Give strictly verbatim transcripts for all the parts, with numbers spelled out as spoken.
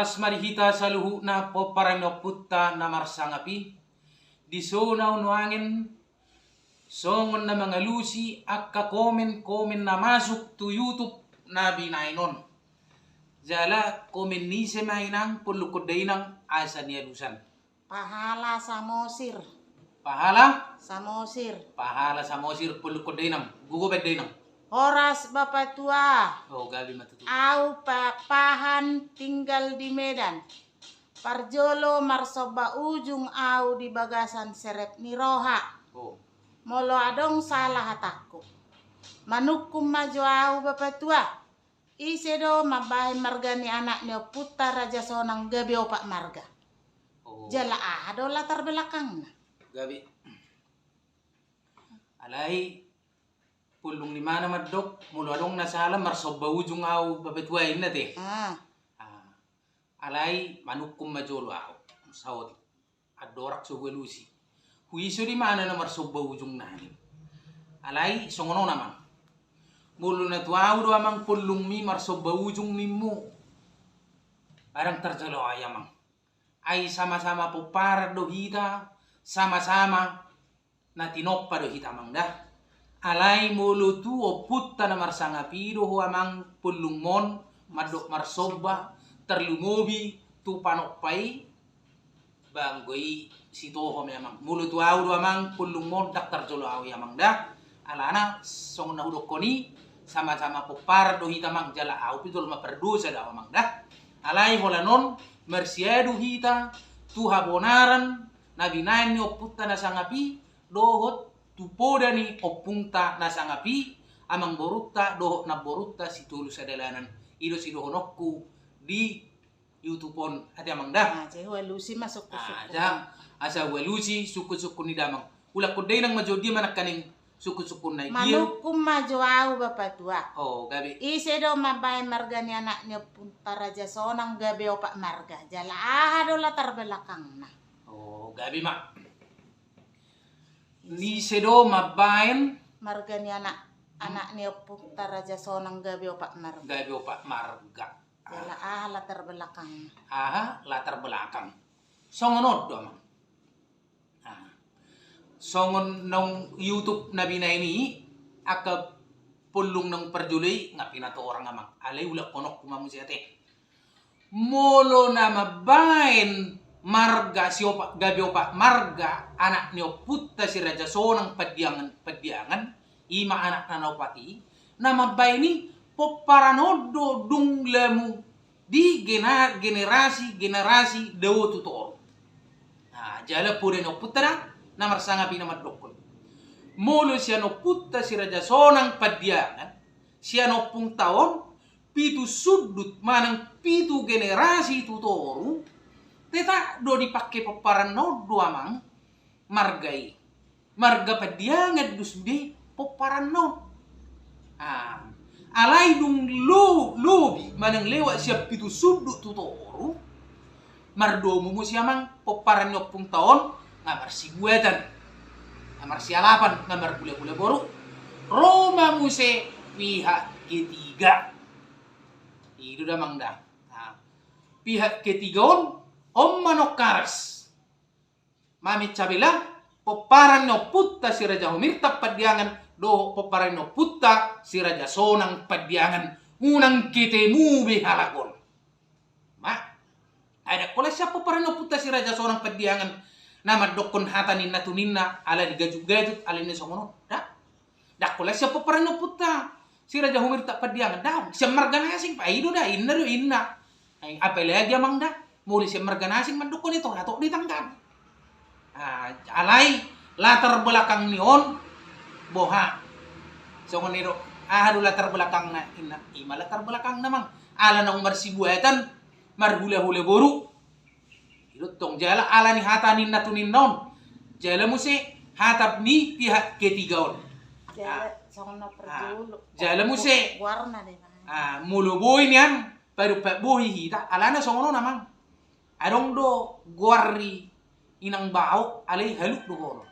Horas ma di hita saluhutna pomparan ni ompunta na marsangap i. Dison ahu nuaeng songon na mangalusi angka komen-komen na masuk tu YouTube na binaen on. Jala komen ni ise ma inang, pollungkon da inang asa nialusan. Pahala Samosir. Pahala? Samosir. Pahala Samosir, pollungkon da inang. Gogo baen da inang. Horas Bapatua. Oh, gabe ma tutu. Au pa-, Pahan, tinggal di Medan. Parjolo marsomba ujung au di bagasan serep ni roha. Oh. Molo adong sala hatangku, manungkun ma jo au Bapatua. Ise do mambahen marga ni anak ni ompunta Raja Sonang gabe opat marga? Oh. Jala aha do latar belakangna? Gabe. Alai pollung ni mana mandok, molo adong na sala marsomba ujung au Bapatua inna te. Ah. Ah. Alai manungkun ma jolo au. Saut. Andorang so hualusi. Huiso do imana na marsomba ujung nai. Alai songon on amang. Molo na tu au do amang pollungmi marsomba ujung nimmu, barang tarjalo au i amang. Ai sama-sama pomparan do hita, sama-sama na tinompa do hita amang da. Alai molo tu ompunta na marsangap i do ho amang pollungmon mandok marsomba, tarlumobi tu panompa i, ba anggo i sitoho ma i amang. Molo tu au do amang pollungmon ndang tarjolo au i amang da. Alana songon na hudokkon i, sama-sama pomparan do hita amang, jala au pe jolma pardosa da au amang da. Alai holan on marsiadu hita tu habonaran na binaen ni ompunta na sangap i, dohot tu poda ni ompungta na sangap i, amangborunta dohot namborunta sitolu sadalanan. I do sidohononku di YouTube on, ate amang da. Ah, jadi hualusi ma sungkun-sungkun. Ah, ja, asa hualusi sungkun-sungkun ni damang. Ulak konde inang ma jo dia manangkaning sungkun-sungkun na i dia. Manungkun ma jo au Bapatua. Oh, gabe. Ise do mambahen marga ni anak ni ompunta Raja Sonang gabe opat marga? Jala aha do latar belakangna? Oh, gabe ma. Ise do mambahen marga ni anak, anak ni ompunta Raja Sonang gabe opat marga? Gabe opat marga. Jala aha latar belakangna? Aha latar belakang? Songon on do amang. Nah, songon naung YouTube na binaen i, angka pollung naung parjolo i nga pinatorang amang. Alai ulak hononku ma muse ate. Molo na mambahen marga siopat gabe opat marga anak ni ompunta si Raja Sonang Pandiangan, Pandiangan, ima anakna na opat i, na mambahen i pomparan on do dung lamu di gena-, generasi-generasi dao tu toru. Nah, jala poda ni ompunta da na marsangap i na mandokkon. Molo sian ompunta si Raja Sonang Pandiangan, sian ompungta on, pitu sundut manang pitu generasi tu toru, tetap do dipake pomparan on do amang marga i. Marga Pandiangan do sude pomparan on. Ah, alai dung lo-, lobi manang lewat sian pitu sundut tu toru, mardomu muse amang pomparan ni ompungta on nga marsibuatan, nga marsialapan, nga marhulahula boru. Ro ma muse pihak ketiga. I do damang da. Nah, pihak ketiga on, on ma nongkaras. Mamecah belah pomparan ni ompunta si Raja Humirtap Pandiangan dohot pomparan ni ompunta si Raja Sonang Pandiangan. Unang ketemu be halak on. Ma, ai ndang holan sian pomparan ni ompunta si Raja Sonang Pandiangan na mandokkon hata ninna tu ninna ala digajut-gajut ala ninna songon on. Ndang. Ndang holan sian pomparan ni ompunta si Raja Humirtap Pandiangan, ndang, sian marga na asing, ai i do da, inna do, inna. Ai, apalagi amang da, molo sian marga na asing mandokkon i tor hatop do itanggapi. Ah, alai latar belakang ni on, boha. Songon i do, aha do latar belakangna, inna, ima latar belakangna amang. Ala naung marsibuatan, marhulahula boru. I do tong jala ala ni hata ninna tu ninna on. Jala muse hata ni pihak ketiga on. Jala, ah, songon na, ah, parjolo. Jala muse. Goarna de, Bang. Ah, molo boi nian, padompak bohi hita, alana songon on amang. Adong do goar ni inang bao, alai halu do goarna.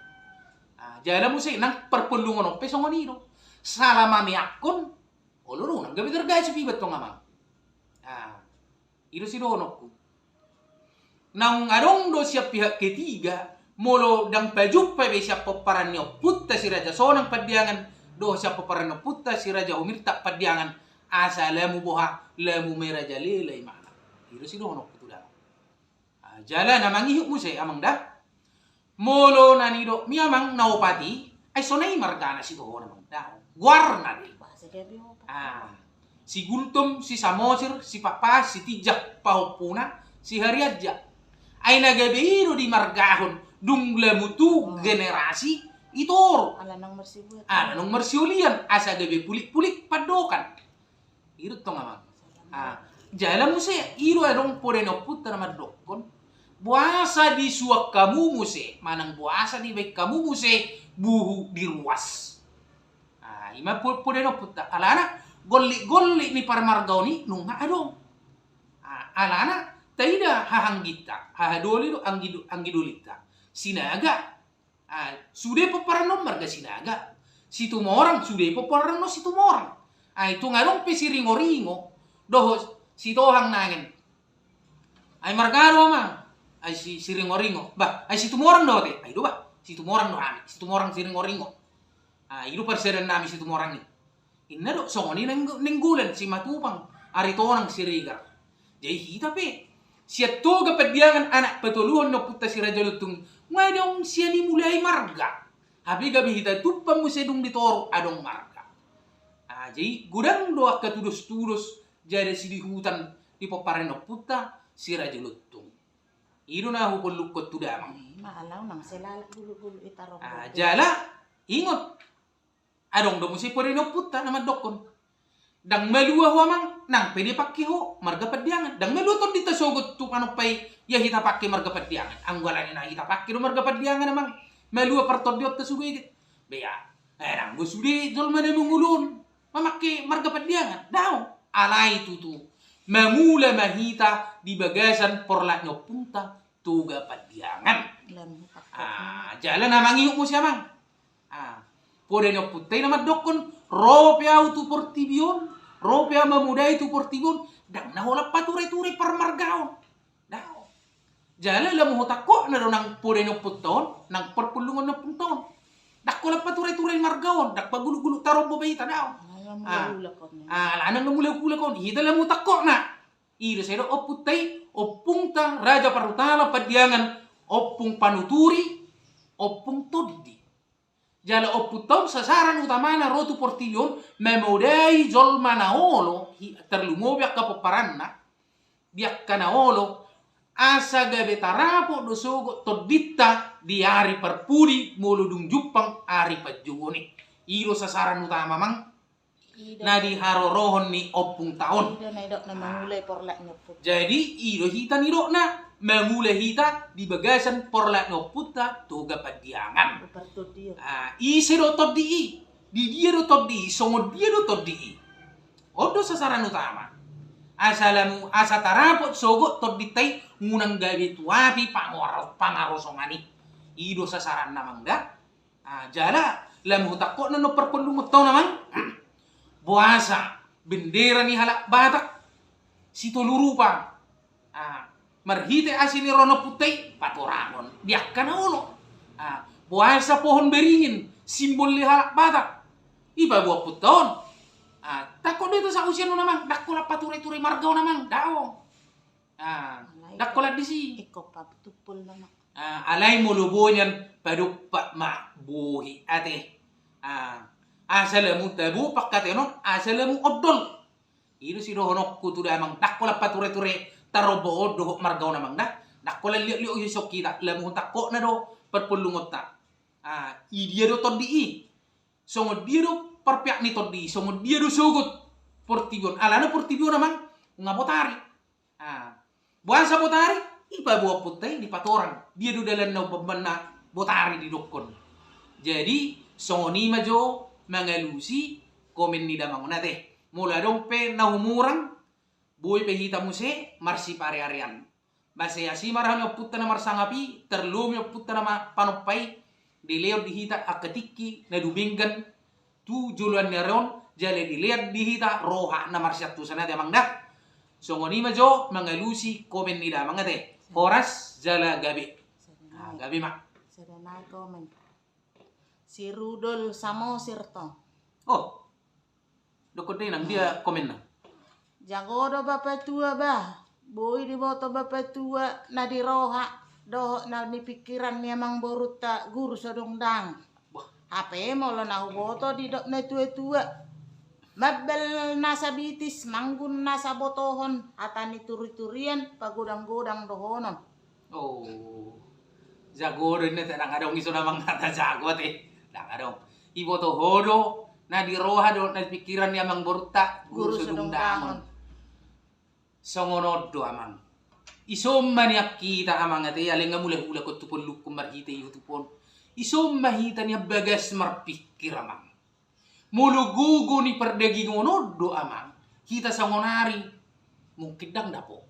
Ah, jala muse nang parpollungan on pe songon i do. Sala mameakkon, olo do, unang gabe targajut iba tong amang. Ah, i do sidohononku. Naung adong do sian pihak ketiga, molo ndang pajumpa be sian pomparan ni ompunta si Raja Sonang Pandiangan dohot sian pomparan ni ompunta si Raja Humirtap Pandiangan, asa lamu boha, lamu merajalela imana. I do sidohononku tu damang. Ah, jala na mangihut muse amang da. Molo na nidokmi amang na opat i, ai songon i margana sidohonon amang da. Goarna do i. Bahasa dia biopat. Ah, si Gultom, si Samosir, si Pakpahan, si Tinjak pahompuna, si Harianja. Ai na gabe i do dimargahon, dung lamu tu generasi i toru. Ala naung marsibuat. Ala naung marsiolian, asa gabe pulik-pulik pandokan. I do tong amang. Ah, jala muse, i do adong poda ni ompunta na mandokkon. Boasa disuan hamu muse, manang boasa dibaen hamu muse buhu di ruas. Ah, i ma po-, poda ni ompunta. Alana, gollik-gollik ni parmargaon i nunga adong. Ah, alana, taida hahaangginta, hahadoli do anggi do-, anggi dolinta. Sinaga, ah, sude pomparanna on marga Sinaga. Situmorang, sude pomparanna on Situmorang. Ai tung adong pe Siringoringo dohot Sitohang nangen. Ai marga do amang. Ai si, Siringoringo. Bah, ai Situmorang do ate. Ai do bah, Situmorang do hami. Situmorang Siringoringo. Ah, i do parsiadan nami Situmorang i. Inna do, songon i Nainggo-, Nainggolan, Simatupang, Aritonang, Siregar. Jadi hita pe sian Toga Pandiangan anak patoluhon ni ompunta si Raja Lontung, nunga adong sian i mulai marga. Hape gabe hita tumpak muse dung di toru adong marga. Ah, jadi godang do angka tudos-tudos jala sidihutan di pomparan ni ompunta si Raja Lontung. I do na hupollungkon tu damang. Ima, ala unang sai lalap gulu-gulu i tarombo. Ah, jala, ingot. Adong do muse poda ni ompunta na mandokkon. Ndang malua ho amang, nang pe dipangke ho marga Pandiangan. Ndang malua tondinta sogot tu panompa i, ia hita pangke marga Pandiangan. Anggo alani na hita pangke do marga Pandiangan amang, malua partondionta sude i. Bea. Eh, ndang do sude jolma na mangolu on mamangke marga Pandiangan. Daong. Alai tutu, mangula ma hita di bagasan porlak ni ompunta Toga Pandiangan. Lam, ah, jala na mangihut muse amang. Ah, poda ni ompunta i na mandokkon, ro pe au tu portibi on, ro pe au mamodai tu portibi on, ndang na holan pature-ture parmargaon. Daong. Jala lamu hutangkokna do nang poda ni ompunta on, nang parpulungon ni ompunta on. Ndang holan pature-ture margaon, ndang pagulu-gulu tarombo be hita, daong. Ala na mula-mula konna. Ah, ala na mula-mula konna. Hita lamu hutangkokna. I do sai didok ompunta i, ompungta Raja Parhutala Pandiangan, ompung panuturi, ompung tondi. Jala ompunta on sasaran utamana ro tu portibi on mamodai jolma na olo, hi-, tarlumobi angka pomparanna, di angka na olo, asa gabe tarapot do sogot tondinta di ari parpudi molo dung jumpang ari panjouon i. I do sasaran utama amang. I do. Na diharorohon ni ompunta on. I do na nidokna mangula i porlak ni ompunta. Jadi, i do hita nidokna, mangula hita di bagasan porlak ni ompunta Toga Pandiangan. Partondion. Ah, ise do tondi i? Di dia do tondi i? Songon dia do tondi i? On do sasaran utama. Asa lamu, asa tarapot sogot tondinta i, unang gabe tu api pangoro-, pangarosongan i. I do sasaranna amang da. Ah, jala, lamu hutangkokna do parpulungonta on amang. Boasa bendera ni halak Batak sitolu rupa. Ah, marhite asi ni roha ni ompunta i, patorangon di angka na olo. Ah, boasa pohon beringin simbol ni halak Batak. I paboa ompunta on. Ah, tangkok do hita sahusian on amang, ndang holan pature-ture margaon amang, daong. Ah, alai ndang holan disi. Ingkon patumpul nama. Ah, alai molo boi nian padompak ma bohi ate. Ah, asa lamu tabo pangkataion on, asa lamu ondol. I do sidohononku tu damang, ndang holan pature-ture tarombo on dohot margaon amang da. Ndang holan liot-liot i songon hita, lamu hutangkokna do parpulungonta. Ah, i dia do tondi i? Songon dia do parpeak ni tondi i? Songon dia do sogot portibi on? Alana portibi on amang, nunga botari. Ah, boasa botari? I paboa ompunta i dipatorang. Dia do dalanna umbahen na botari didokkon. Jadi, songon i ma jo mangalusi komen ni damang on ate. Molo adong pe na humurang, boi pe hita muse marsiparearean. Maseas i ma roha ni ompunta na marsangap i, tarlumobi ompunta na ma-, panompa i, dilehon di hita angka tingki na dumenggan tu joloan ni ari on, jala dilehon di hita roha na marsiantusan ate amang da. Songon i ma jo mangalusi komen ni damang ate. Horas jala gabe. Sada nai. Ah, gabe ma. Sada nai komen. Si Rudol Samosir to. Oh. Dokkon do inang, dia komenna. Jago do bapatua bah. Boi diboto bapatua na di roha dohot na di pikiran ni amangborunta guru Sodongdangon. Bah. Hape molo na huboto didok na tuatua. Mambal nasa bitis, manggun nasa botohon, hata ni turiturian, pagodanggodang dohonon. Oh. Jago do inna te, ndang adong i so na mangkata jago ate. Ndang adong. Iboto ho do na di roha dohot na di pikiran ni amangborunta guru Sodongdangon. Songon on do amang. Ison ma nian hita amang ate, alai nga mulak-ulak on tu pollungkon marhite i hutupon. Ison ma hita nian bagas marpikir amang. Molo gogo ni pardagingon on do amang, hita saonari mungkin ndang dapot.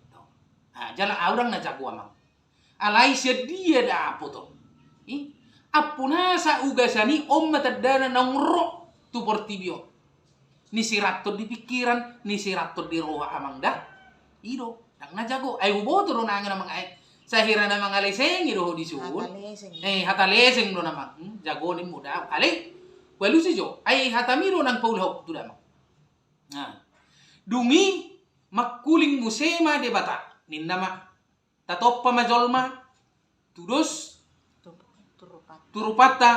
Ah, jala au ndang na jago amang. Alai sian dia dapot on? I? Ampu nasa ugasan i on ma tandana naung ro tu portibi on. Ni siranton di pikiran, ni siranton di roha amang da. I do, ndang na jago. Ai huboto do nangen amang ai. Sahira na mangaleseng i do ho dison. Hata leseng. Eh, hata leseng do namang. Hmm, jago ni muda. Alai, hualusi jo. Ai hatami do nang paulahon tu damang. Nah. Dung i mangkuling muse ma Debata. Ninna ma. Tatompa ma jolma. Tudos. Tu-, tu rupanta. Tu rupanta.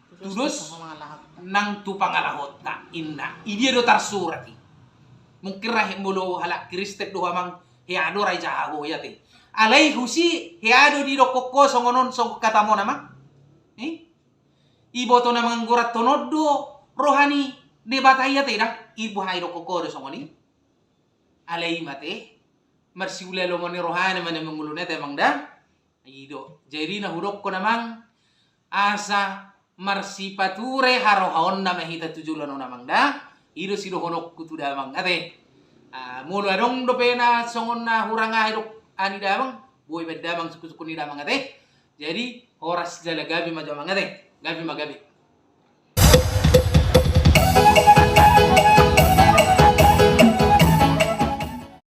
Tudos. Tudos. Tu pangalahonta. Nang tu pangalahonta. Inna. I dia do tarsurat i. Mungkin rahe molo halak Kristen do amang. Hea do ra i jaha ho i ate. Alai husi hea do didokkon ho songon on songon katamon amang. Eh? Iboto na manggorathon on do roha ni Debata i ate da. I boha i dokkon ho do songon i. Alai mate. Marsiula lomo ni rohana ma na manguluna ate amang da. I do. Jadi na hudokkon amang. Asa marsipature harohaonna ma hita tu joloan on amang da. I do sidohononku tu damang ate. Ah, molo adong dope na songon na hurang aha i dok ani damang. Boi baen damang sungkunsungkun ni damang ate. Jadi horas jala gabe ma jo amang ate. Gabe ma gabe.